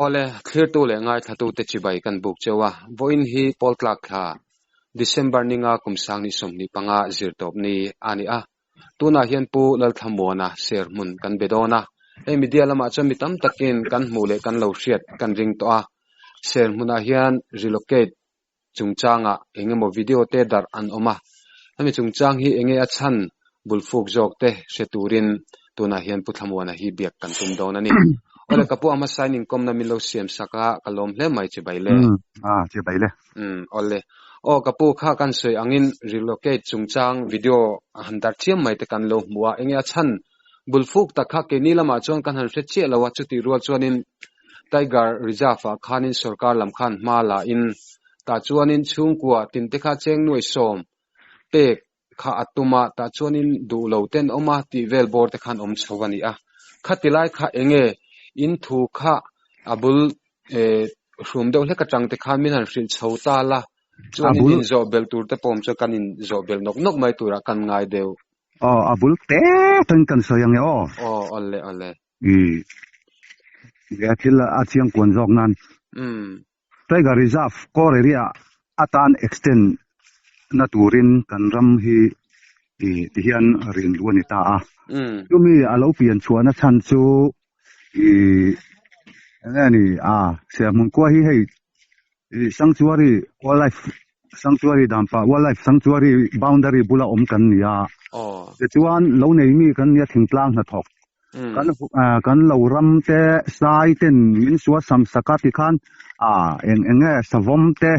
Awle, thlirtu leh ngaithlatute chibai kan buk cheu a, vawiin hi Pawltlak thla, December ninga kum sangni 25 zirtawp ni a ni a. Tunah hian Pu Lalthlamuana ser hmun kan be dawn a, hei media lamah chuan mi tam takin kan hmuh leh kan lo hriat kan ring tawh a. Ser hmunah hian relocate chungchangah eng emaw video te darh an awm a, hemi chungchang hi enge a chhan bulfuk zawk te hre turin tunah hian Pu Thlamuana hi biak kan tum dawn a ni. Awle ka pu a hmasain inkawmna min lo siam sak a, ka lawm hle mai chibai le. A chibai le. Umm awle. Aw ka pu kha kan sawi angin relocate chungchang video han darh thiam mai te kan lo hmu a, enge a chhan bulfuk tak kha keini lamah chuan kan han hre chiah lo a, chutih rual chuanin Tiger Reserve ah khanin sorkar lam khan hma la in tah chuanin chhungkua tinte kha cheng nuai sawm pek kha a tum a, tah chuanin duh lo ten awm a tih vel bawr te khan awm chho a ni a. Khati lai kha enge in thu kha a bul eh hrum deuh hlek atang te khan min han hrilh chho ta la, chuanin inzawh belh tur te pawh awm chuan kan inzawh belh nawk nawk mai turah kan ngai deuh. Aw a bul te tawng kan sawi ang e aw. Aw awle awle. I he thil a chiang kuan zawk nan. Umm. Tiger Reserve core area atan extend na turin kan ram hi i ti hian rin luh a ni ta a. Umm. Chumi a lo pian chhuahna chhan chu i enge ni a Serhmun khua hi hei i Sanctuary Wildlife Sanctuary Dampa Wildlife Sanctuary boundary bula awm kan ni a. Aw. Tichuan lo nei mi kan nia thingtlang hnathawk Kan kan lo ram te sai ten min sual sam sak a tikhan a eng eng nge savawm te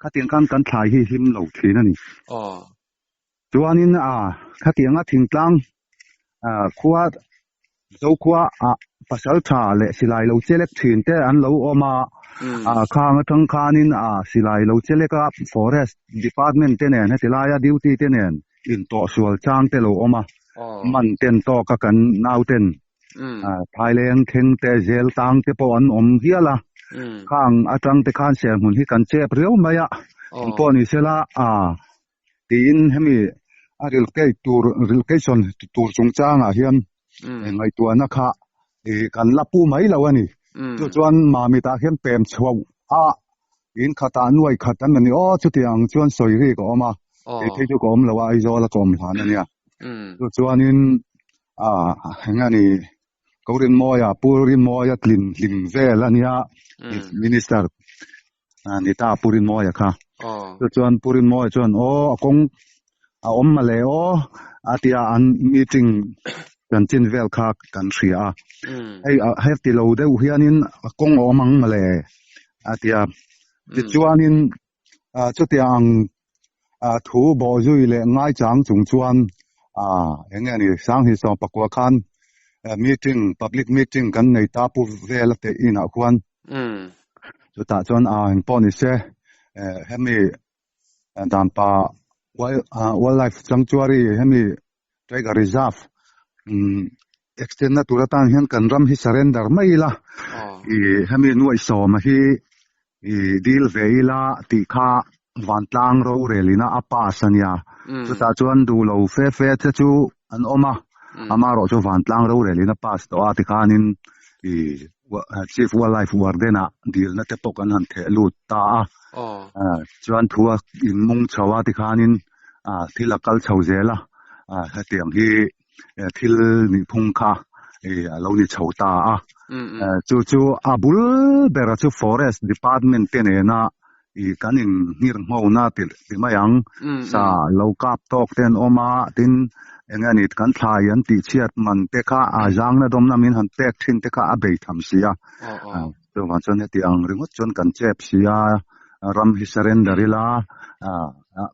khatiang khan kan thlai hi hlim lo thin a ni. Chuanin a khatianga thingtlang khua Zokhua ah pasal tha leh silai lo chelek thin te an lo awm a, khang atang khanin a silai lo chelek a forest department te nen heti laia duty te nen intawhsual chang te lo awm a, man ten tawk a kan nau ten Thaileng thleng te zel tang te pawh an awm hial a, khang atang te khan serhmun hi kan chep riau mai a, engpawh ni sela a tiin hemi a relocate tur relocation tur chungchangah hian ngaihtuahna kha kan la pu mai lo a ni. Chu chuan Mamitah hian pem chhuah a in khatah nuai khat an ni aw chutiang chuan sawi rik a awm a, kei phei chu ka awm lo a Aizawl a ka awm hlan a nia. Chu chuanin a eng a ni Ko Rinmawia Pu Rinmawia tlin hlim vel a nia Minister ni ta Pu Rinmawia kha. Chu chuan Pu Rinmawia chuan aw a kawng a awm male aw a tia an meeting chanchin vel kha kan hria a. Hei hei ti lo deuh hianin a kawng a awm ang male a tia. Tichuanin chutiang thu bawh zui leh ngaichang chung chuan eng nge ni Sanghi Sawmpakua khan meeting public meeting kan nei ta pu vel a teh inah khuan chutah chuan engpawh ni se hemi Dampa Wildlife Sanctuary hemi Tiger Reserve extend na tur atan hian kan ram hi surrender mai ila i hemi nuaih sawma hi i dil ve ila tih kha vantlang rorelina a pass a nia chutah chuan duh lo fe fe te chu an awm a amaherawh chu vantlang rorelina pass tawh a tikhanin i Chief Wildlife Warden ah dilna te pawh kan han theh lut ta a chuan thu a inmung chho a tikhanin thil a kal chho zel a hetiang hi thil nihphung kha a lo ni chho ta a chu chu a bul bera chu Forest Department te nena kan in nghir nghona ti ti mai ang sa lo kap tawk te an awm a tin eng nge ni kan thlai an tih chhiat man te kha a zangna dawmna min han pek thin te kha a bei tham si a chuvang chuan heti ang ringawt chuan kan chep si a ram hi surrender ila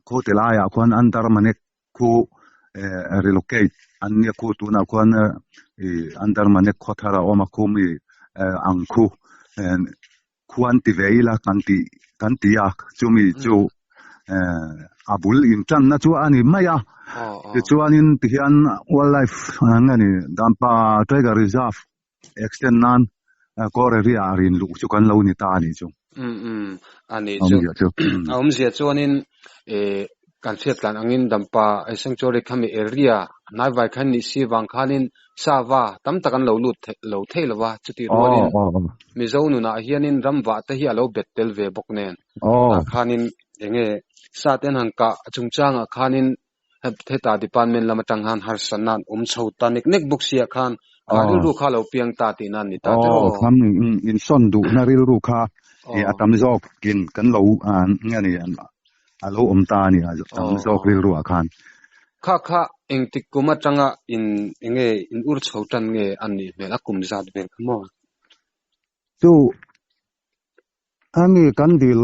khu ti laiah khuan under manek khu relocate an nia khu tunah khuan ih under manek khaw thar a awm a khu mi ang khu khuan ti ve ila kan ti kan ti a chumi chu a bul in tanna chu a ni mai a tichuanin tihian wildlife nge ni Dampa Tiger Reserve extend nan core area a rin luh chu kan lo ni ta a nih chu. Umm umm a nih chu. A awmzia chuanin eh. Kan hriat tlan angin Dampa Sanctuary khami area hnaivai khan nih si vang khanin sava tam tak an lo lut lo thei lo va, chutih rualin Mizo nunah hianin ramvah te hi a lo bet tel ve bawk nen tah khanin enge sa te an han kah chungchangah khanin heta department lam atang khan harsatna an awm chho ta nek nek bawk sia khan kha rilru kha a lo piang ta tihna a ni ta tiraw? Aw, kham insawn duhna rilru kha a tam zawkin kan lo nge ni a lo awm ta a ni a tam zawk rilru ah khan. Kha kha engtik kum atanga in enge in ur chho tan nge a nih hmel a kum zat vel kha maw? Chu hemi kan dil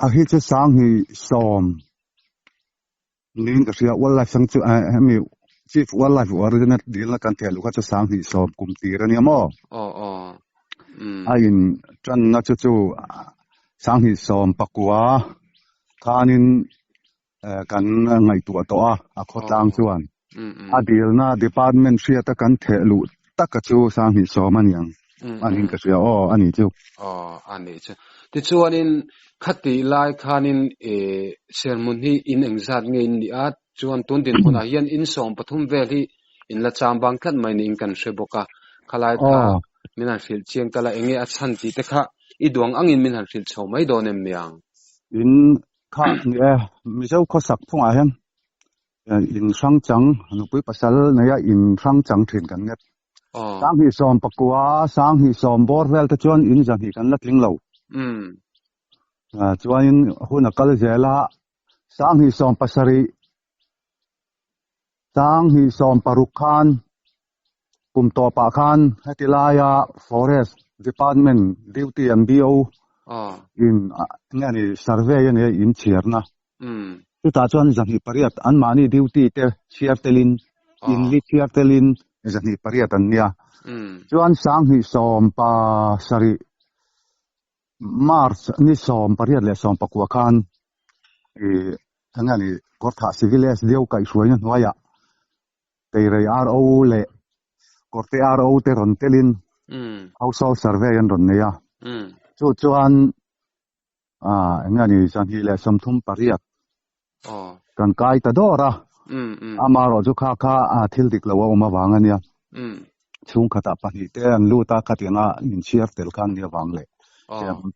a hi chu sanghnih sawm niin ka hria wildlife sang chu hemi chief wildlife warden a dilna kan theh luh kha chu sanghnih sawm kum tir a nia maw? Aw aw A in tanna chu chu sanghnih sawm pakua khanin kan ngaihtuah tawh a, a khawtlang chuan a dilna department hriata kan theh luh taka chu sanghnih sawm a ni ang a niin ka hria aw a ni chu. Aw a nih chu. Tichuanin khati lai khanin serhmun hi in engzat nge in nih a, chuan tun dinhmunah hian in sawm pathum vel hi in la cham bang tlat mai niin kan hre bawk a, khalai kha min han hrilh chiang ta la enge a chhan tih te kha i duang angin min han hrilh chho mai dawn em niang? In Kha ni e, Mizo khawsak phungah hian in hrang chang, nupui pasal neia in hrang chang thin kan nget. Sanghnih sawm pakua, sanghnih sawm bawr vel te chuan in zahnih kan la tling lo. Chuanin hun a kal zel a, sanghnih sawm pasarih, sanghnih sawm paruk khan Kum tawpah khan heti laia Forest Department duty an BO in nge ni survey a nia in chhiarna. Chutah chuan zahnih pariat anmahni duty te chhiar telin in li chhiar telin zahnih pariat an nia. Chuan sanghnih sawm pa sarih March ni sawm pariat leh sawm pakua khan ih enge ni Kawrthah Civil SDO kaihhruaina hnuaiah Teirei RO leh Kawrte RO te rawn telin household survey an rawn nei a. Chu chuan eng nge ni zahnih leh sawmthum pariat kan kai ta dawr a. Amaherawh chu kha kha thil dik lo a awm avang a nia. Chhungkhatah pahnih te an lut a, khatianga inchhiar tel kha an nih avang leh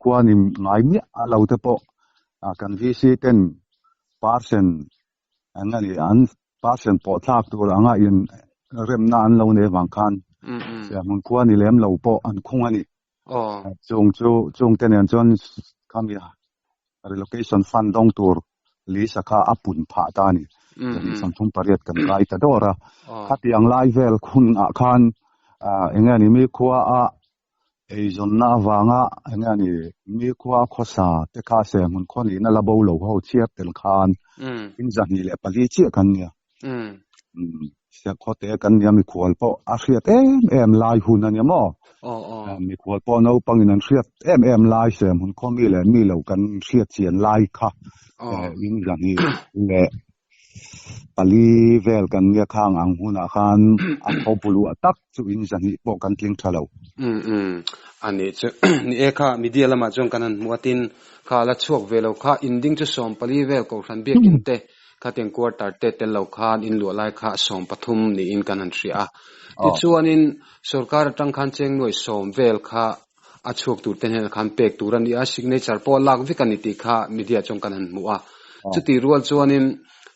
khua ni ngai miah lo te pawh kan VC ten parsen eng nge ni an Passion pawh thlak tur anga in remna an lo nei vang khan hmun khua ni lem lo pawh an khung a ni. Chung chu chung te nen chuan khami relocation fund dawng tur list a kha a pun phah ta a ni. Zahnih sawmthum pariat kan kai ta dawr a. Khatiang lai vel hun ah khan eng nge ni mi khua a Eizawnna avanga eng nge ni mi khua khawsa te kha se hmun khaw nihna la bo lo ho chhiar tel khan in zahnih leh pali chiah kan nia. Siakhaw te kan nia mikhual pawh a hriat em em lai hun a nia maw? Mikhual pawh naupangin an hriat em em lai se hmun khaw mi leh mi lo kan hriat chian lai kha in zahnih leh Pali vel kan nia khang ang hunah khan a khaw buluah tak chu in zahnih pawh kan tling tha lo. Umm umm a nih chu ni e kha media lamah chuan kan han hmuh a tin kha la chhuak ve lo kha in ding chu sawm pali vel kohhran biakinn te khatiang quarter te tel lo khan in luah lai kha sawm pathum niin kan han hria a tichuanin sorkar atang khan cheng nuai sawm vel kha a chhuak tur te hnenah khan pek tur a ni a, signature pawh a lak vek a ni tih kha media chuan kan han hmu a. Chutih rual chuanin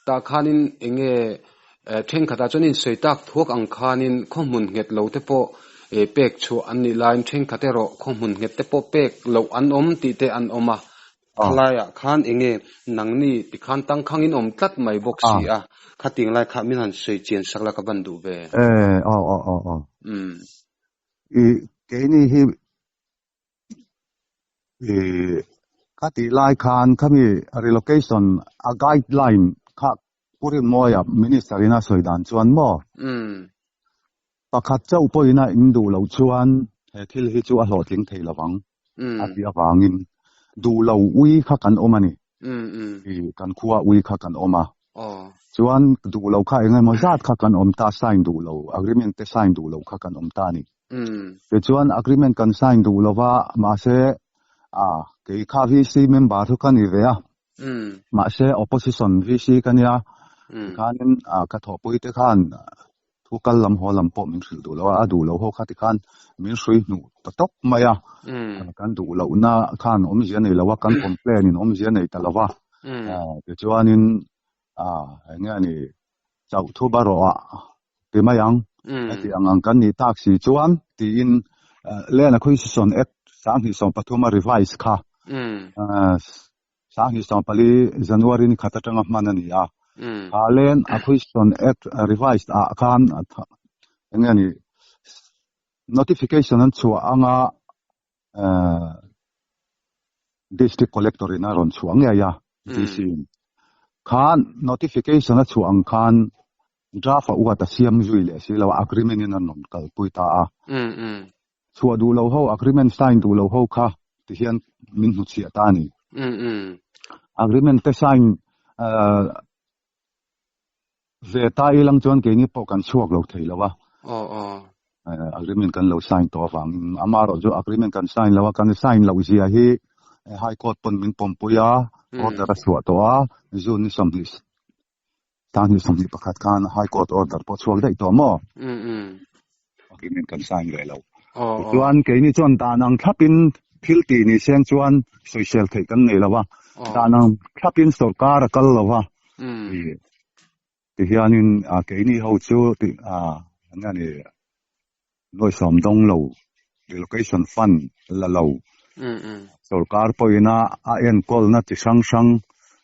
tah khanin eng nge thenkhatah chuan insawi tak thuak ang khanin khawhmun nghet lo te pawh pek chhuah an nih laiin thenkhat erawh khawhmun nghet te pawh pek loh an awm tih te an awm a. Khalaiah khan eng nge nangni tikhan tangkhangin awm tlat mai bawk si a, khating lai kha min han sawi chian sak la ka van duh ve. Aw aw aw aw. I keini hi i kha tih lai khan khami relocation a guideline kha Pu Rinmawia Minister in a sawi dan chuan maw pakhat chauh pawhin a in duh loh chuan he thil hi chu a hlawhtling thei lovang a tih avangin duh lo ui kha kan awm a ni. I kan khua ui kha kan awm a. Chuan duh lo kha eng emaw zat kha kan awm ta, sign duh lo, agreement te sign duh lo kha kan awm ta a ni. Tichuan agreement kan sign duh lo va, mahse a kei kha VC member chu ka ni ve a. Mahse opposition VC ka nia tikhanin ka thawhpui te khan thu kal lam haw lam pawh min hrilh duh lo a, a duh lo ho kha tikhan min hrui hnuh ta tawp mai a, kan duh lohna khan awmzia nei lo a, kan complain in awmzia nei ta lo va, tichuanin eng nge a ni chauh thu ba rawh ah ti mai ang, heti ang ang kan nih tak si chuan tiin Land Acquisition Act 2013 a revise kha 2014 January ni khat atanga hman a ni a. Kha Land Acquisition Act revised ah khan eng nge ni notification an chhuah anga District Collector in a rawn chhuah ngei a, DC in. Khan notification a chhuah ang khan draft a uat a siam zui leh si lo a, agreement in an rawn kalpui ta a. Chhuah duh lo ho, agreement sign duh lo ho kha ti hian min hnuchhiah ta a ni. Agreement te sign Ve ta ilang chuan keini pawh kan chhuak lo thei lo a. Agreement kan lo sign tawh avangin amaherawh chu agreement kan sign lo a, kan sign loh zia hi High Court pawn min pawmpui a, order a chhuah tawh a, June ni 20, 2021 khan High Court order pawh a chhuak daih tawh maw? Agreement kan sign ve lo. Tichuan keini chuan dan ang thlapin thil tih ni seng chuan sawisel theih kan nei lo a, dan ang thlapin sorkar a kal lo a. Tihianin keini ho chu eng nge ni nuai sawm dawng lo, relocation fund la lo, sorkar pawhin a enkawlna chi hrang hrang,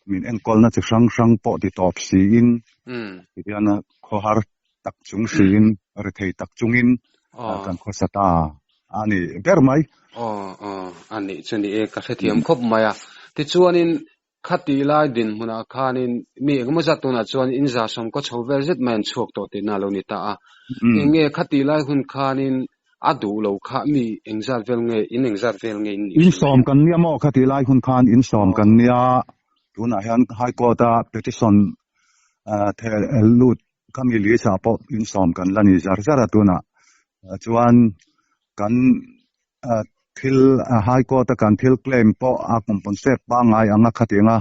min enkawlna chi hrang hrang pawh ti tawp siin tihian khawhar tak chung siin, rethei tak chungin kan khawsa ta a ni ber mai. Aw aw, a nih chu ni e, ka hrethiam khawp mai a. Tichuanin khati lai dinhmunah khanin mi engemaw zat tunah chuan in za sawm kaw chho vel zet mai an chhuak tawh tihna a lo ni ta a. Eng nge khati lai hun khanin a duh lo kha mi engzat vel nge, in engzat vel nge in nih In sawm kan nia maw khati lai hun khan in sawm kan nia, tunah hian High Court a petition lut Khami lisa pawh in sawm kan la ni zar zar a tunah chuan kan thil High Court a kan thil claim pawh a compensate pangngai anga khatianga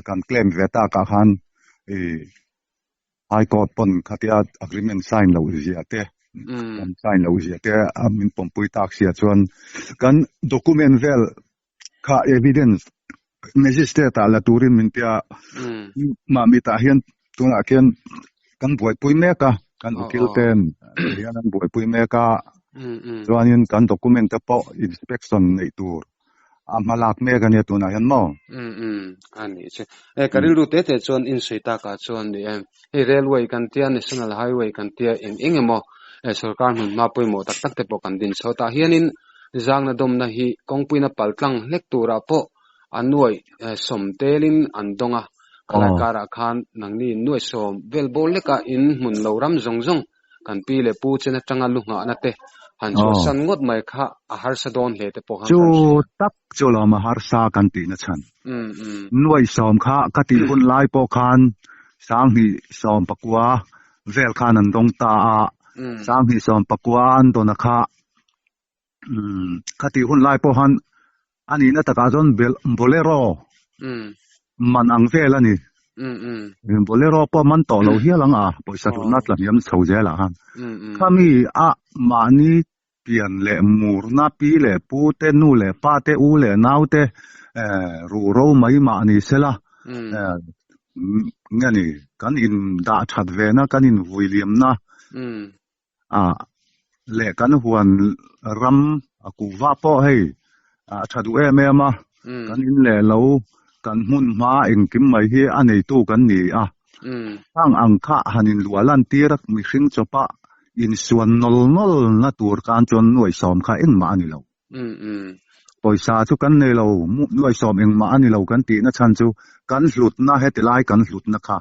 kan claim ve takah khan High Court pawn khatia agreement sign loh zia te kan sign loh zia te a min pawmpui tak sia chuan kan document vel kha evidence magistrate ah la turin min tia mahni tah hian tunah khian kan buaipui mek a kan ukil ten hian an buaipui mek a chuanin kan document te pawh inspection neih tur a hma lak mek ania tunah hian maw a nih chu e ka rilru te te chuan in sawi takah chuan ni em hei railway kan tia national highway kan tia eng eng emaw sorkar hmun hma pawimawh tak tak te pawh kan din chho tah hianin Zangna dawmna hi kawngpuina paltlang hlek turah pawh a nuai sawm telin an dawng a, khalai karah khan nangni nuai sawm vel bo leka in hmun lo ram zawng zawng kan pi leh pu chen atanga lu nghahna te han chhuahsan ngawt mai kha a harsa dawn hle te pawh khan kan hria. Chu tak chu lawm a harsa kan tihna chhan. Nuai sawm kha ka tih hun lai pawh khan 2019 vel khan an dawng ta a, 2019 an dawn a kha Khati hun lai pawh han a nihna takah chuan Bolero man ang vel a ni. Bolero pawh man tawh lo hial ang a, pawisa hlutna tla hniam chho zelah khan. Khami a mahni pian leh murna pi leh pu te, nu leh pa te, u leh nau te ruh ro mai mah ni sela nge ni kan in dah that ve na, kan in vui liam na A leh kan huan ram a kuhva pawh hei a tha duh em em a, kan in leh lo kan hmun hma engkim mai hi a neitu kan ni a, hang ang kha han inluah lan tir a mihring chawpa insuan nawl nawl na tur khan chuan nuai sawm kha engmah a ni lo. Pawisa chu kan nei lo, nuai sawm engmah a ni lo kan tihna chhan chu kan hlutna heti lai kan hlutna kha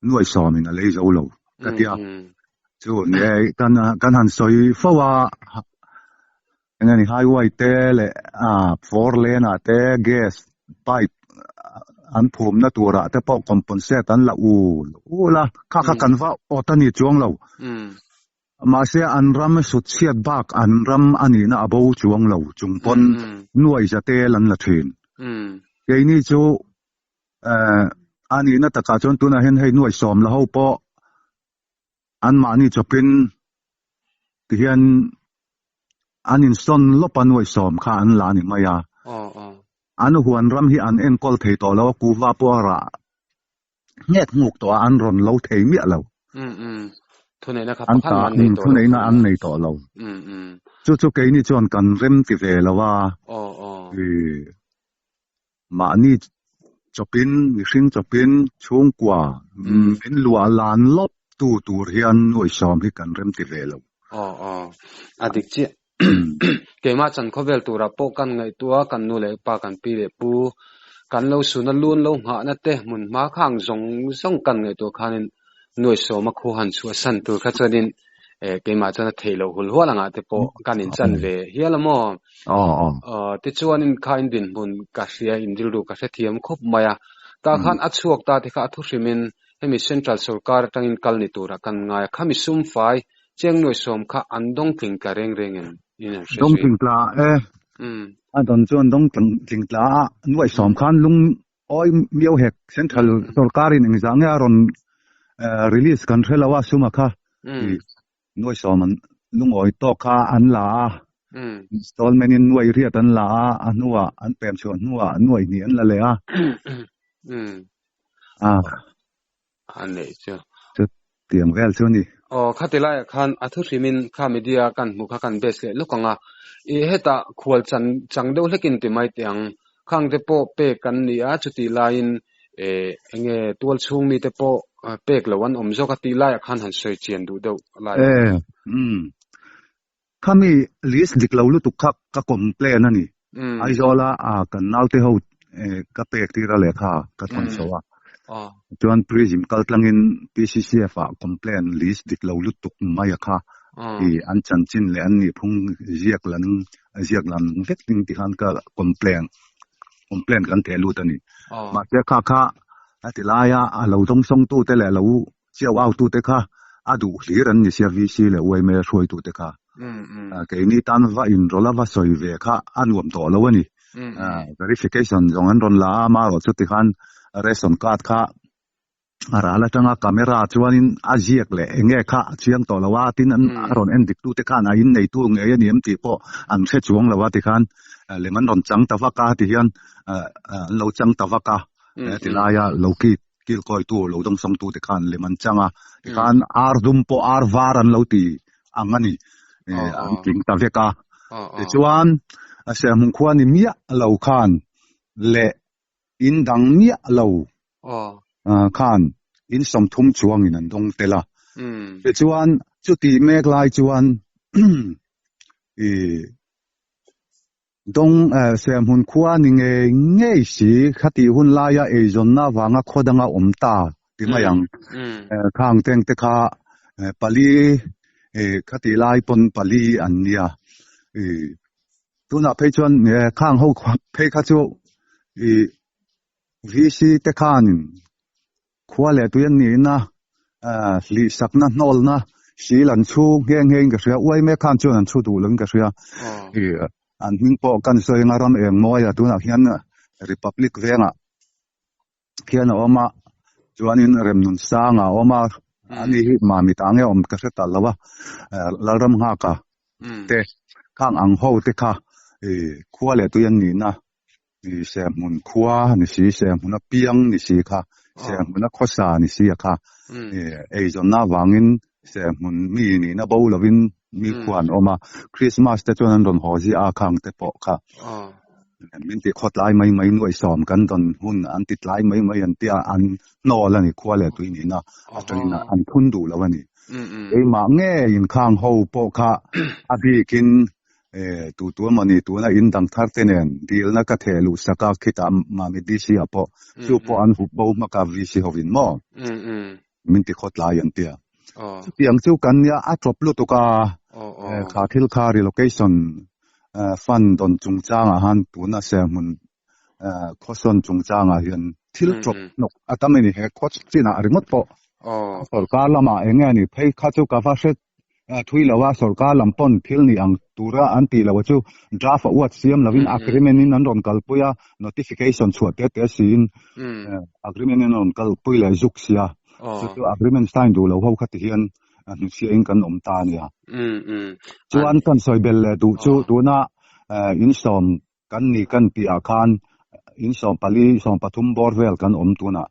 nuai sawmin a lei zo lo ka tia chu ni e kan kan han sawi fo a eng ani highway te leh a four lane ah te gas pipe an phum na tur ah te pawh compensate an la ul ul a kha kha kan va awt a ni chuang lo mahse an ram sut chhiat bak an ram a nih na a bo chuang lo chung pawn nuai za tel an la thin. Keini chu a nihna takah chuan tunah hian hei nuai sawm la ho pawh anmahni chawpin tihian an insawn lawp a nuai sawm kha an la ni mai a. An huan ram hi an enkawl thei tawh lo a, kuhva pawh a rah ngek nguk tawh a, an rawn lo thei miah lo. Thuneihna kha An pakhat ta mah an nei tawh lo thuneihna kha an nia. nei tawh lo. Chu chu keini chuan kan rem ti ve lo a. Mahni chawpin, mihring chawpin, chhungkua min luah lan lawp tu tur hian nuaihsawm hi kan rem ti ve lo. Aw aw, a dik chiah. Keimah chan khawvel turah pawh kan ngaihtuah a, kan nu leh pa, kan pi leh pu, kan lo suna lun lo nghahna te hmun hma kha ang zawng zawng kan ngaihtuah khanin nuaihsawma khu han chhuahsan tur kha chuanin keimah chuan a theih loh hul hual angah te pawh kan inchan ve hial a maw? Aw tichuanin kha in dinhmun ka hria in rilru ka hrethiam khawp mai a, tah khan a chhuak ta te kha a thu hrimin hemi central sorkar atangin kal ni turah kan ngai a, khami sum fai cheng nuaihsawm kha an dawng tling tla reng reng em in an hre Dawng zui. tling tla e, a dawn chuan dawng tling tla a nuaihsawm khan lung Awi miau hek central sorkar in engzah nge a rawn release kan hre lo a suma kha i nuai sawm an lungawi tawk kha an la a installment in nuai riat an la a a hnuah an pem chhuah hnuah nuai hnih an la leh a a a neih chu. Chu tiang vel chu a ni. Aw khati laiah khan a thu hrimin kha media kan hmuh kha kan base leh lawk ang a, i hetah khual chan chang deuh hlekin ti mai teh ang. Khang te pawh pek kan ni a, chutih laiin eh enge tual chhung mite pawh pek lo an awm zawk a tih laiah khan han sawi chian duh deuh lai. E umm khami list dik lo lutuk kha ka complain a ni. Aizawl a kan naute ho ka pek tir a lehkha ka thawn chho a. Chuan Prism kal tlangin PCCF ah complain list dik lo lutuk mai a kha i an chanchin leh an nihphung ziak lan ziak lan vek ding ti khan ka complain complain kan theh lut a ni. Mahse kha kha a ti laia a lo dawngsawng tute leh lo Chiau au tute kha a duh hlir an ni sia VC leh yma hruaitute kha. Keini tan va inrawlh a va sawi ve kha a nuam tawh lo a ni. Verification zawng an rawn la a, amaherawh chu tikhan ration card kha a ral atanga camera chuanin a ziak leh eng nge kha a chiang tawh lo a, tin an a rawn en dik tute khan a inneitu ngei a ni em tih pawh an hre chuang lo a tikhan lem an rawn chang ta vak a tihian an lo chang ta vak a tilaia lo kik Kilkawitu lo dawngsawngtute khan lem an chang a, tikhan ar dum pawh ar var an lo ti ang a ni, an tling ta vek a. Tichuan, Serhmun khua ni miah lo khan leh in dang miah lo khan in 30 chuangin an dawng tel a. Tichuan, chuti mek lai chuan i Dawng Serhmun khua ni ngei ngei si, khatih hun laia eizawnna avanga khaw danga awm ta ti mai ang. Khang teng te kha pali khatih lai pawn pali an nia. Tunah phei chuan khang ho phei kha chu VC te khanin Khua leh tui an niin a, hlih sakna hnawlna sil an chhu nghe nghe in ka hria, uai mek khan chuan an chhu duh lo in ka hria. An hming pawh kan sawi anga ram eng mawi a tunah hian Republic vengah khian a awm a, chuanin Remnun Sanga a awm a, ani hi Mami ta nge awm ka hre ta lo a, Lalram Nghaka te khang ang ho te kha khua leh tui an nihna Ni Serhmun khua ni si, Serhmun a piang ni si kha, Serhmun a khawsa ni si a kha. Eizawnna avangin Serhmun mi nihna bo lovin mi khua an awm a, Christmas te chuan an rawn haw ziah a khang te pawh kha. Min ti khawtlai mai mai nuaihsawm kan dawn hun an ti tlai mai mai an tia an hnawl a ni khua leh tui nihna atangin an phun duh lo a ni. Keimah ngeiin khang ho pawh kha a bikin E, tu tu emawni tuna in dang thar te nen dilna ka theh luh sak a khitah Mami DC ah pawh chu pawh an hup bo hmak a VC hovin maw min ti khawtlai an tia. Chutiang chu kan nia a tawp lutuk a, kha thil kha relocation fund dawn chungchangah han tuna serhmun khawsawn chungchangah hian thil tawp hnawk a tam a ni he khaw chinah ringawt pawh sorkar lamah eng nge ni phei kha chu ka va hre. Thui lo a, sorkar lam pawn thil ni ang tura an tih loh chu draft a uat siam lovin agreement in an rawn kalpui a, notification chhuah te te siin agreement in an rawn kalpui leh zuk sia. Chu chu agreement sign duh lo ho kha ti hian hnuchhiah in kan awm ta a nia. Chuan kan sawi bel leh duh chu tuna insawm kan ni kan tih ah khan in 14, 13 bawr vel kan awm tunah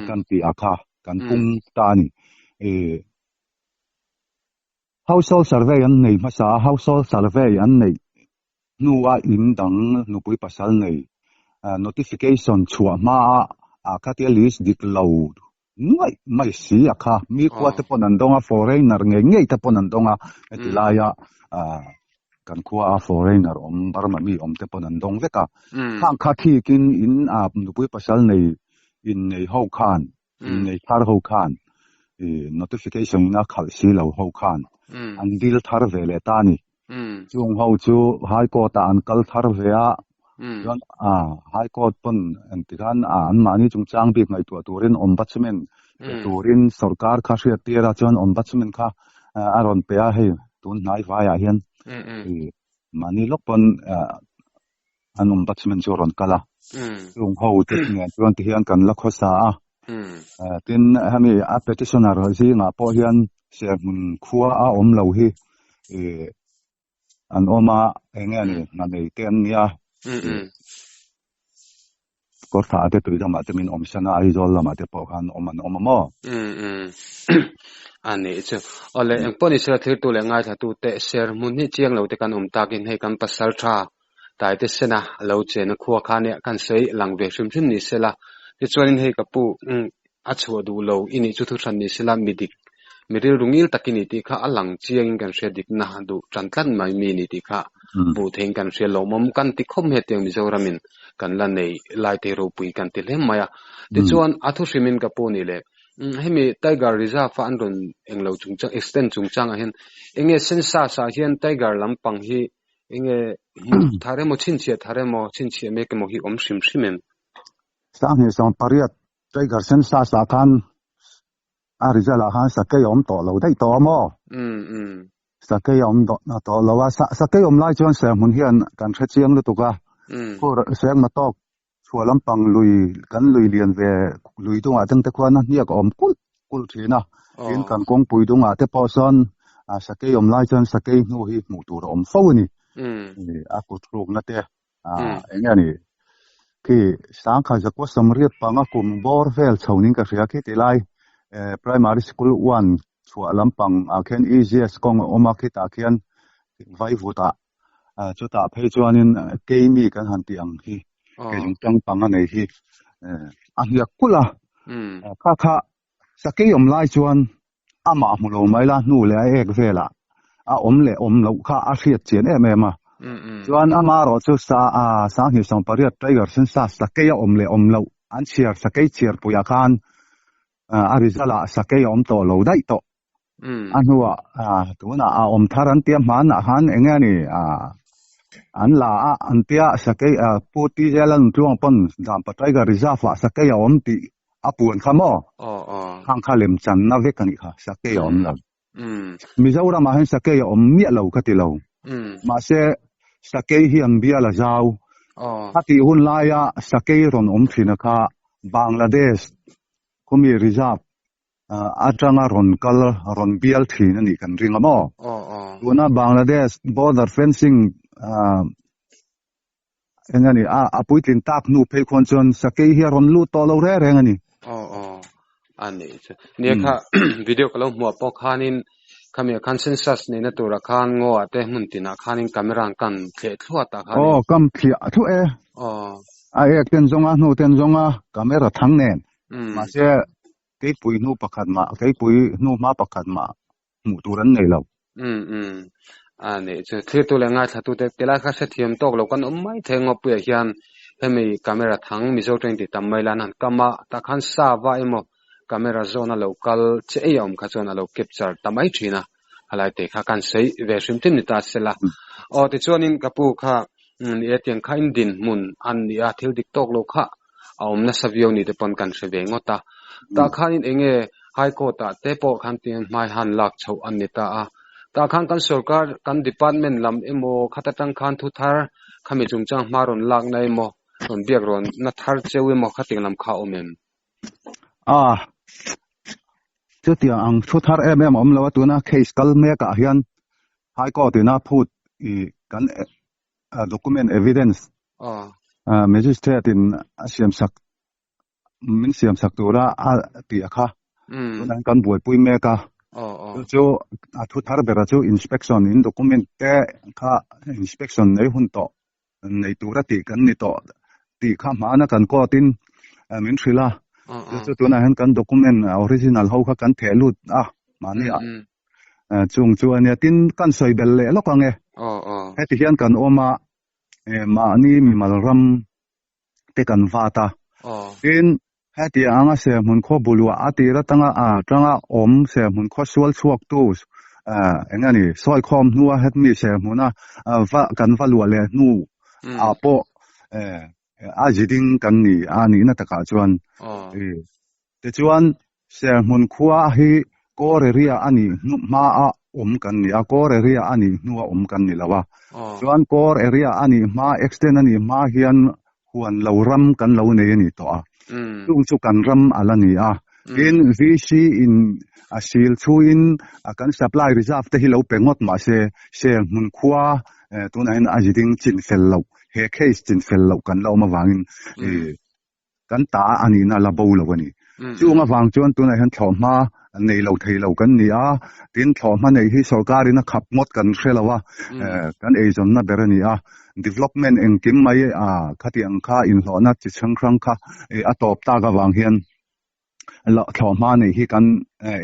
kan tih ah kha kan pung ta a ni. Household survey an nei hmasa a, household survey an neih hnua in dang nupui pasal nei notification chhuah hmaa ah khatia list dik lo nuaih mai si a kha. Mi khua te pawn an dawng a, foreigner ngei ngei te pawn an dawng a, heti laia kan khua a foreigner awm Burma mi awm te pawn an dawng vek a. Khang kha thikin in nupui pasal nei innei ho khan Innei thar ho khan i notification in a khalh si lo ho khan an dil thar ve leh ta a ni. Chung ho chu High Court ah an kal thar ve a, chuan High Court pawn engtikhan anmahni chungchang bik ngaihtuah turin Ombudsman pe turin sorkar kha hriat tir a, chuan Ombudsman kha a rawn pe a hei tun hnai vaiah hian i mahni lawk pawn an ombudsman chu a rawn kal a, chung ho te nen chuan ti hian kan la khawsa a, tin hemi a petitioner zingah pawh hian Serhmun khua a awm lo hi an awm a, eng nge ni hna nei te an nia, Kawrthah te tui lamah te min awm san a, Aizawl lamah te pawh khan awm an awm a maw? A nih chu. Awle engpawh ni sela thirtu leh ngaithlatu te Serhmun hi chiang lo te kan awm takin hei kan pasal tha Taite Sena lo chena khua kha nia kan sawi lang ve hrim hrim ni sela. Tichuanin hei ka pu a chhuah duh lo i nih chu thuhran ni sela mi dik mi rilru ngil tak i ni tih kha a lang chiangin kan hria dikna duh tan tlat mai mi ni tih kha hmuh theihin kan hria lawmawm kan ti khawp hetiang Mizoramin kan la nei lai te ropui kan ti hle mai a. Tichuan a thu hrimin ka pu ni le hemi Tiger Reserve a an rawn englo chungchang extend chungchangah hian enge census ah hian Tiger lampang hi enge hmuh thar emaw chhinchhiah thar emaw chhinchhiah mek emaw hi awm hrim hrim em? 2018 Tiger census ah khan a result ah khan sakei a awm tawh lo daih tawh a maw? Sakei a awm tawh lo a, sakei awm lai chuan Serhmun hian kan hre chiang lutuk a, khur Sengma tawk chhuah lampang lui kan lui lian ve lui dungah teng te khuan a hniak a awm kulh kulh thin a, tin kan kawngpui dungah te pawh sawn sakei awm lai chuan sakei hnu hi hmuh tur a awm fo a ni, a kut hrukna te eng nge ni khi 1985 kum bawr vel chho ning ka hria khi ti lai primary school one chhuah lampang ah khian EGS kawng a awm a khitah khian vaivut ah chutah phei chuanin keimi kan han tih ang hi kei lung tang pang a nei hi a hniak kulh a kha kha sakei awm lai chuan amah hmu lo mai la hnu leh a ek velah a awm leh awm loh kha a hriat chian em em a. Chuan ama erawh chu sa a 2018 Tiger Sensa sakei a awm leh awm loh an chhiar sakei chhiar puiah khan a result ah sakei a awm tawh lo daih tawh. A hnuah tunah a awm thar an tia hmanah khan eng nge ni an la a an tia sakei Pu TJ Lalnuntluang pawn Dampa Tiger Reserve ah sakei a awm tih A puan kha maw? Aw aw. Khang kha lem channa vek a nih kha, sakei a awm lo. Mizoramah hian sakei a awm miah lo ka ti lo. Mahse, sakei hi an bial a zau. A tih hun laia sakei rawn awm thin a kha Bangladesh khawmi reserve atanga rawn kal rawn bial thin a nih kan ring a maw? Tuna Bangladesh border fencing Eng a ni, a a puitlin tak hnu phei khuan chuan sakei hi a rawn lut tawh lo reng reng a ni. Aw aw, a nih chu. Nia kha video ka lo hmuh ah pawh khanin khami ah khan census neihna turah khan ngaw ah te hmun tinah khanin camera an kan thleh thluat ah khanin. Aw, kam thliah thluah e. Aw. A ek ten zawng a, hnu ten zawng a, camera thang nen. Mahse, keipui hnu pakhat mah, keipui hnu hma pakhat mah hmuh tur an nei lo. Umm umm. A nih chu thlirtu leh ngaithlatu te tilai kha hrethiam tawk lo kan awm mai thei ngawpuiah hian hemi camera thang Mizo tawng ti tam mai lan han kam a tah khan sava emaw camera zawn a lo kal che ei a awm kha chuan a lo capture ta mai thin a halai te kha kan sawi ve hrim hrim ni ta sela. Aw tichuanin ka pu kha ni e tiang kha in dinhmun an ni a thil dik tawk lo kha a awm nasa viau ni te pawn kan hre ve ngawt a. Tah khanin eng nge High Court ah te pawh khan tiang hmai han lak chhoh an ni ta a. Tah khan kan sorkar kan department lam emaw khat atang khan thu thar khami chungchang hma rawn lakna emaw rawn biak rawn na thar cheu emaw khating lam kha a awm em? A, chutiang ang thu thar em em a awm lo a, tuna case kal mekah hian High Court ina phut i kan document evidence Magistrate in a siamsak min siamsak tura a tih a kha tunah hian kan buaipui mek a chu chu a thu thar bera chu inspection in document te kha inspection nei hun tawh nei tura tih kan ni tawh tih kha hmana kan court in min hrilh a chu chu tunah hian kan document original ho kha kan theh lut a mahni ah chung chu ania tin kan sawi bel leh lawk ang e heti hian kan awm a mahni mimal ram te kan vat a. Tin, heti anga serhmun khaw buluah a tir atanga a tanga awm serhmun khaw sual chhuaktu eng nge ni sawi khawm hnua hetmi serhmuna va kan va luah leh hnu ah pawh a ziding kan ni a nihna takah chuan Tichuan, Serhmun khua hi Core area a nih hnu hma a awm kan ni a, Core area a nih hnu a awm kan ni lo a. Chuan Core area a nih hma, extend a nih hma hian huan lo ram kan lo nei a ni tawh a. Chung chu kan ram a la ni a. Tin, VC in a sil chhuin kan supply reserve te hi lo pe ngawt mah se, Serhmun khua tunah hian a ziding chin fel loh, he case chin fel loh kan la awm avangin Kan ta a nihna la bo lo a ni. Chung avang chuan tunah hian thlawhhma nei lo thei lo kan ni a, tin thlawhhma neih hi sorkarin a khap ngawt kan hre lo a, kan eizawnna ber a ni a. Development engkim mai khatiang kha inhlawhna chi hrang hrang kha a tawp tak avang hian thlawhhma neih hi kan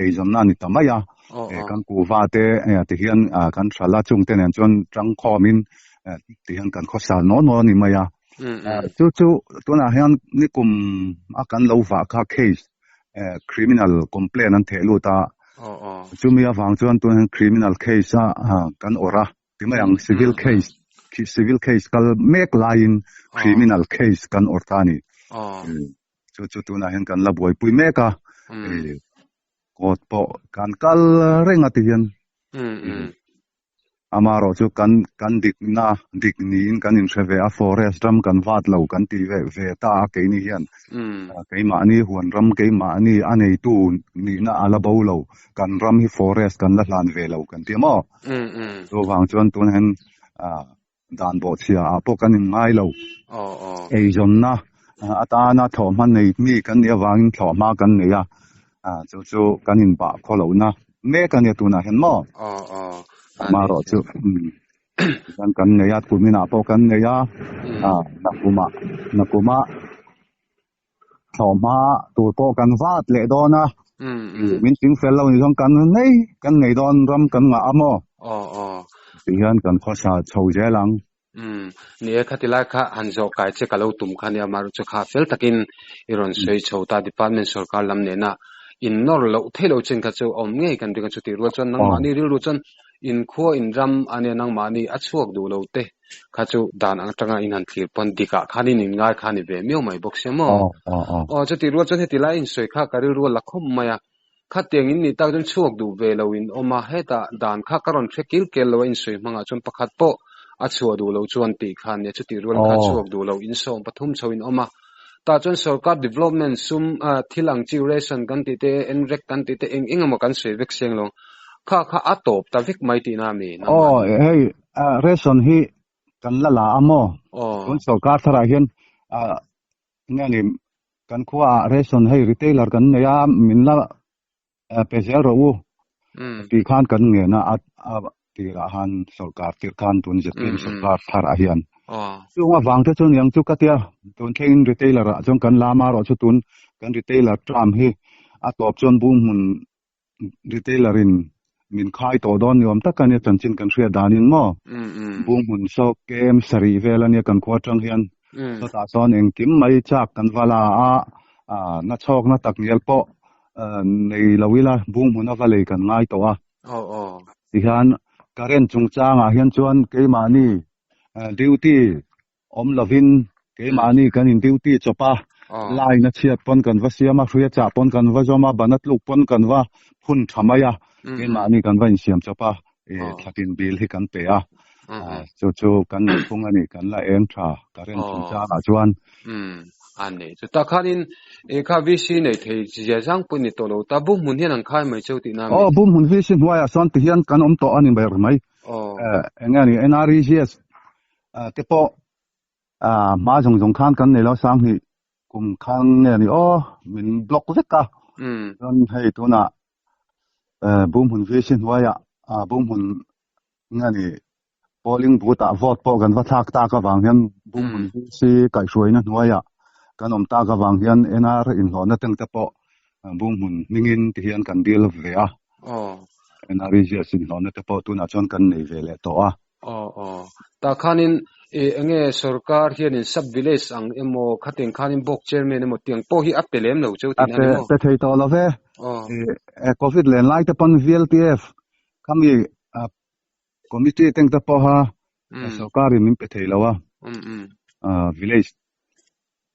eizawnna a ni ta mai a. Kan kuhva te tihian kan hralh a, chungte nen chuan tangkhawmin tihian kan khawsal naw naw a ni mai a. Chu chu tunah hian nikum a kan lo vah kha case criminal complaint an theh lut a chumi avang chuan tunah hian criminal case a kan awrh a ti mai ang civil case civil case kal mek laiin criminal case kan awrh ta a ni chu chu tunah hian kan la buaipui mek a court pawh kan kal reng a ti hian. Amaherawh chu kan kan dikna dik niin kan inhre ve a, forest ram kan vat lo kan ti ve ve ta a keini hian keimahni huan ram keimahni a neitu nihna a la bo lo, kan ram hi forest kan la hlan ve lo kan ti a maw? Chuvang chuan tunah hian dan bawhchhia ah pawh kan inngai lo. Eizawnna atana thlawhhma nei mi kan nih avangin thlawhhma kan nei a, chu chu kan inbah khaw lohna mek a nia tunah hian maw? Amaherawh chu kan kan nei a, kuminah pawh kan nei a, nakumah nakumah thlawhhma tur pawh kan vat leh dawn a, min ching fel lo ni chuan kan nei kan nei dawn ram kan ngah a maw? Tih hian kan khawsa chho zel ang. Ni e, khati lai kha han zawh kai che ka lo tum kha nia, amaherawh chu kha fel takin i rawn sawi chho ta, department sorkar lam nena in nawr loh theih loh chin kha chu awm ngei kan ring a, chutih rual chuan nangmahni rilru chuan inkhua inram a nia nangmahni a chhuak duh lo te kha chu dan ang atanga in han thlir pawn dikah khan in inngai kha a ni ve miau mai bawk sia maw? Aw chutih rual chuan heti lai insawi kha ka rilru a la khawp mai a, khatiang in nih tak chuan chhuak duh ve lo in awm a, hetah dan kha ka rawn hre kil kel lo a insawi hmangah chuan pakhat pawh a chhuah duh loh chuan tih kha a nia, chutih rual kha chhuak duh lo in 13 chho in awm a, tah chuan sorkar development sum thil ang chi ration kan tih te NREG kan tih te eng eng emaw kan sawi vek seng lo kha kha a tawp ta vek mai tihna a mi nangmah ni. Aw hei ration hi kan la la a maw tun sorkar tharah hian enge ni kan khuaah ration hei retailer kan nei a min la pe zel rawh u tih khan kan ngen a a tirah han sorkar tirh khan tun zpm sorkar tharah hian chung avang te chu niang chu ka tia tun thlengin retailer ah chuan kan lam a erawh chu tun kan retailer term hi a tawp chuan bunghmun retailer in min khai tawh dawn ni awm tak a nia chanchin kan hriat danin maw bunghmun saw kem sarih vel a nia kan khua atang hian chutah chuan engkim mai chak kan va la a na chhawkna tak ngial pawh nei lo ila bunghmun a va lei kan ngai tawh a tihian current chungchangah hian chuan keimahni duty awm lovin keimahni kan in duty chawp a line a chhiat pawn kan va siam a hria chah pawn kan va zawm a bana tluk pawn kan va phun tha mai a keimahni kan va insiam chawp a. Thlatin bill hi kan pe a. Chu chu kan nih phung a ni, kan la eng tha current chungchangah chuan. Umm a nei chu tak khanin e kha VC nei thei zia zang pawh ni tawh lo ta bum hmun hian an khai mai cheu tihna a mi? Aw bum hmun VC hnuaiah sawn ti hian kan awm tawh a ni ber mai. Eng nge ni NREGS te pawh hma zawng zawng khan kan nei lo Sanghnih kum khan nge ni aw min block vek a. Chuan hei tunah bum hmun VC hnuaiah bum hmun nge ni polling booth ah vote pawh kan va thlak tak avang hian bum hmun VC kaihhruaina hnuaiah kan awm tak avang hian NR inhlawhna teng te pawh bum hmun hmingin ti hian kan dil ve a. NREGS inhlawhna te pawh tunah chuan kan nei ve leh tawh a. Aw aw. Tah khanin i enge sorkar hianin sub village ang emaw khateng khanin block chairman emaw tiang pawh hi a pe lem lo cheu tihna a ni maw? A pe thei tawh lo ve. I covid len lai te pawn VLTF khami committee teng te pawha sorkarin min pe thei lo a. Village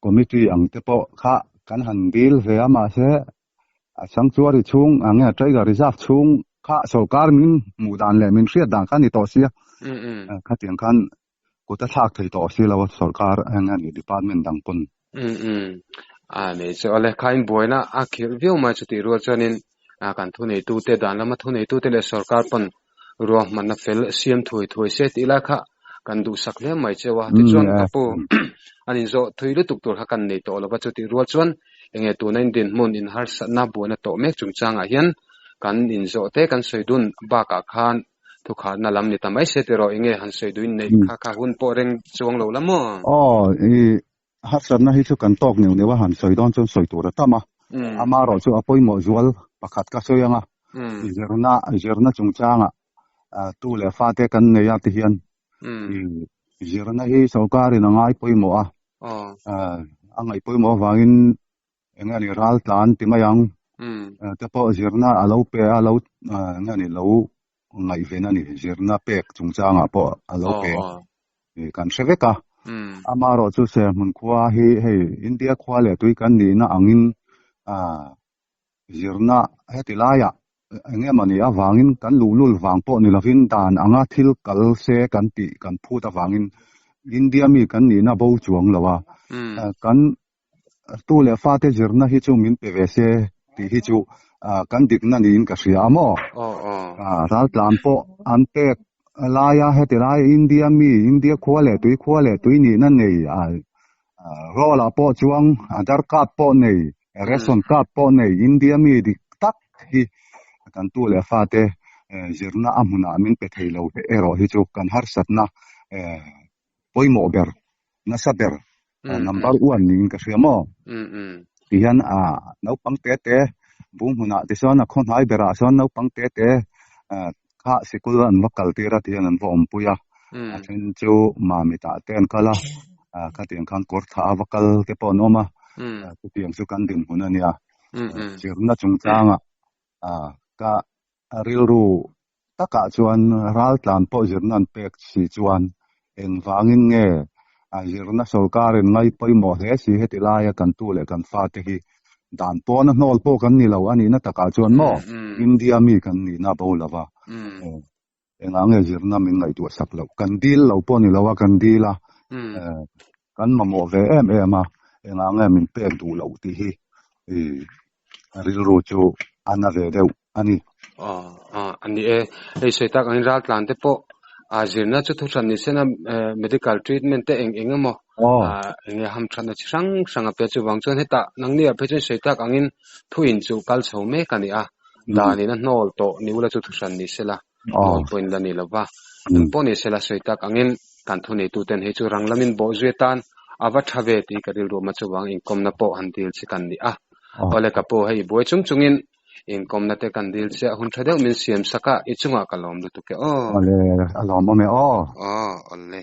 committee ang te pawh kha kan han dil ve a mahse a sanctuary chhung ang nge tiger reserve chhung kha sorkar min hmuh dan leh min hriat dan kha a ni tawh sia khatiang khan kut a thlak thei tawh si lo a sorkar eng nge ni department dang pawn. A nei chu awle khain buaina a khirh viau mai chutih rual chuanin kan thuneitute dan lama thuneitute leh sorkar pawn ruahmanna fel siam thuai thuai se tih lai kha kan duhsak hle mai cheu a. Tichuan ka pu an inzawh thui lutuk tur kha kan nei tawh lo va, chutih rual chuan enge tuna in dinhmun in harsatna buaina tawh mek chungchangah hian kan inzawh te kan sawi dun bakah khan thukhatna lam ni ta mai se tiraw enge han sawi duin neih kha kha hun pawh reng chuang lo la maw? Aw i harsatna hi chu kan tawk neuh neuh a han sawi dawn chuan sawi tur a tam a, amaherawh chu a pawimawh zual pakhat ka sawi ang a, zirna zirna chungchangah tu leh fate kan nei a ti hian zirna hi sorkarin a ngai pawimawh a, a ngaih pawimawh avangin eng nge ni ral tlan ti mai ang te pawh zirna a lo pe a lo eng nge ni lo ngaihven a ni zirna pek chungchangah pawh a lo pe kan hre vek a amaherawh chu Serhmun khua hi hei India khua leh tui kan nihna angin zirna heti laiah eng emaw ni avangin kan luhlul vang pawh ni lovin dan anga thil kal se kan tih kan phut avangin India mi kan nihna bo chuang lo a kan Tu leh fate zirna hi chu min pe ve se tih hi chu kan dikna niin ka hria a maw? Raltlan pawh an pek laia heti lai India mi, India khua leh tui khua leh tui nihna nei roll ah pawh chuang Aadhaar card pawh nei, ration card pawh nei India mi dik tak hi kan tu leh fate zirna a hmunah min pe thei lo erawh hi chu kan harsatna pawimawh ber, nasa ber, number one niin ka hria maw? Ti hian a naupang te te bung hmunah tichuan a khaw hnai berah chuan naupang te te kha sikul an va kal tir a ti hian an va awmpui a, a then chu Mamitah te an kal a, khatiang khan kawr thah a va kal te pawh an awm a, chutiang chu kan dinhmun a nia. Zirna chungchangah ka rilru takah chuan raltlan pawh zirna an pek si chuan engvangin nge a zirna sorkarin ngai pawimawh hle si heti laia kan tu leh kan fate hi dan pawna hnawl pawh kan ni lo a nihna takah chuan maw India mi kan nihna bo lo va engah nge zirna min ngaihtuah sak loh kan dil lo pawh ni lo a kan dil a kan mamawh ve em em a engah nge min pek duh loh tih hi rilru chu a na ve deuh a ni. Aw a ni e, hei sawi tak angin raltlan te pawh a zirna chu thuhran ni sena medical treatment te eng eng emaw eng nge hamthatna chi hrang hrang a pe chuvang chuan hetah nangni ah phei chuan sawi tak angin thu in chu kal chho mek a ni a, danin a hnawl tawh ni ula chu thuhran ni sela hnawl pawhin la ni lova, eng pawh ni sela sawi tak angin kan thuneituten hei chu rang lamin bawhzui atan a va tha ve tih ka rilru awm a chuvang inkawmna pawh han dil chi kan ni a, awle ka pu hei buai chung chungin Inkawmna te kan dil chiah hun tha deuh min siam sak a, i chungah ka lawm lutuk e aw. Awle, a lawmawm e aw. Aw, awle.